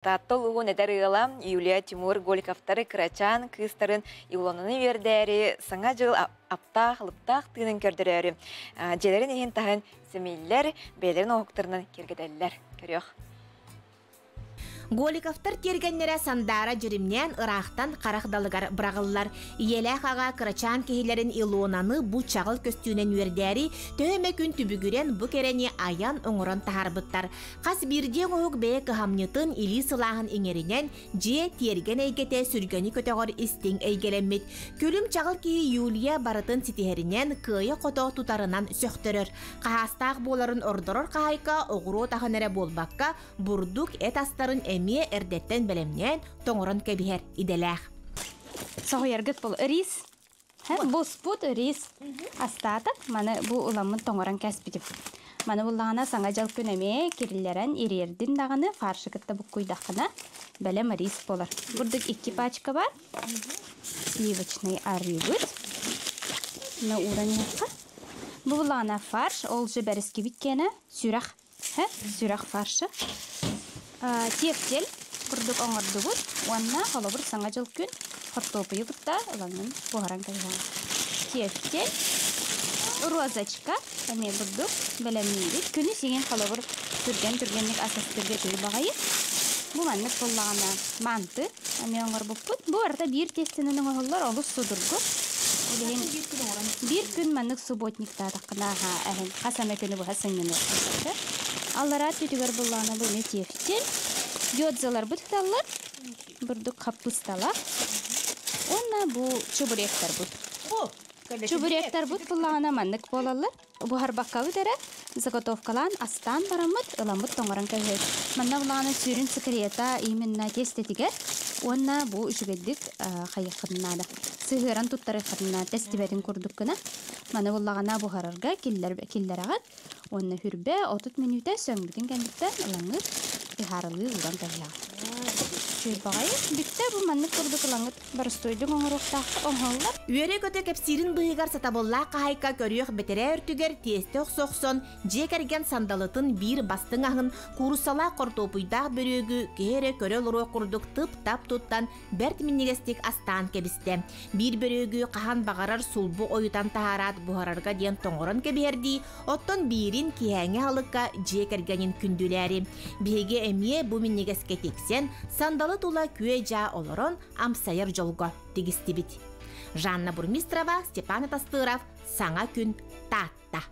Таатта улууһун эдэр ыала Юлия Тимур Голиковтары кырачаан кыыстарын Илонаны үөрдээри Саҥа дьыл аптаах, алыптаах тыынын көрдөрөөрү дьиэлэрин иһин таһын сэмииллэр, бэйэлэрин оһуктарынан киэргэтэллэр. Көрүөх. Голиковтар тиэргэннэрэ сандаара дьиримнээн ыраахтан харах далыгар быраҕыллар. Ийэлээх аҕа кырачаан киһилэрин Илонаны бу чаҕыл көстүүнэн үөрдээри төһө эмэ күн түбүгүрэн бу кэрэни айан оҥорон таһаарбыттар. Хас биирдии оҥоһук бэйэ кыһамньытын, илии сылааһын иҥэринэн, дьиэ, тиэргэн эйгэтэ сүргэни көтөҕөр истиҥ эйгэлэммит. Күлүм-чаҕыл киһи Юлия барытын ситиһэринэн, кыайа-хото тутарынан сөхтөрөр. Хаһаастаах буоларын ордорор хаһаайка оҕуруот аһын эрэ буолбакка, бурдук, эт астарын эмиэ эрдэттэн бэлэмнээн, тоҥорон кэбиһэр идэлээх. Соһуйаргыт бол рис. Буспут рис астаатым. Маны бу уламмын тоҥорон кэспитим. Маны буллаҕына саҥа дьыл күн эмиэ кириллэрэн ириэрдин даҕаны фаршы кытта буккуйдаххына бэлэм рис буолар. Бурдук икки пачка бар. Сливочный арыыбыт. Мына ууран иһиэххэ. Бу буллаҕына фарш, ол же бэрискибит киэнэ сүрэх. Сүрэх фаршы. Тефтель курдук оҥордубут уонна холобур Саҥа дьыл күн хортуоппуйу кытта ылаҥҥын буһаран кэбиһэҕин. Тефтель, розочка эмиэ курдук бэлэмниибит. Күнүс иҥин холобур түргэн-түргэнник ас астыырга үчүгэй баҕайы. Бу маннык буоллаҕына манты эмиэ оҥорбуппут. Бу барыта биир тиэстэнэн оҥоһуллар, олус судургу. Ол иһин биир күн маннык субботниктаатаххына аһаа хас эмэ күнү быһа сынньаныахха сөп. Аллараа өттүгэр буллаҕына бу эмиэ тефтель. Гёдзаларбыт ыталлар. Бурдук хаппысталар. Уонна бу чебуректарбыт. Чебуректарбыт буллаҕына маннык буолаллар. Буһарбаккабыт эрэ заготовкалаан астаан бараммыт ыламмыт тоҥорон кэбиһэбит. Манна буллаҕына сүрүн секрета именно тиэстэтигэр уонна бу үчүгэйдик хайыаххытын наада. Сыһыаран туттарыаххытын наада тэстибэтин курдук гына. Маны буллаҕына буһарарга киллэрэҕит уонна хүрбэ 30 мүнүүтэ сөҥмүтүн кэнниттэн ылаҥҥыт ыһаарылыы ууран кэбиһэҕит. Чуйбаҕайы бүттэ бу маннык курдук ылаҥҥыт боростуойдук оҥоруохтаах оҥоһуллар. Үөрэ-көтө кэпсиирин быыһыгар сатабыллаах хаһаайка көрүөх бэтэрээ өртүгэр тиэстэ охсо охсон дьиэ кэргэн сандалытын биир бастыҥ аһын кууруссалаах хортуопуйдаах бөрүөгү киһи эрэ көрө олоруох курдук тып-тап туттан бэрт минньигэстик астаан кэбистэ. Биир бөрүөгү хаһан баҕарар сулбу ойутан таһаараат буһарарга диэн тоҥорон кэбиһэрдии, оттон биирин киэһээҥҥи аһылыкка дьиэ кэргэнин күндүлээри. Биһиги эмиэ бу минньигэскэ тиксэн, сандалы тула күө-дьаа олорон амсайар дьолго тигистибит. Жанна Бурмистрова, Степан Атастыров, Саҥа күн, Таатта.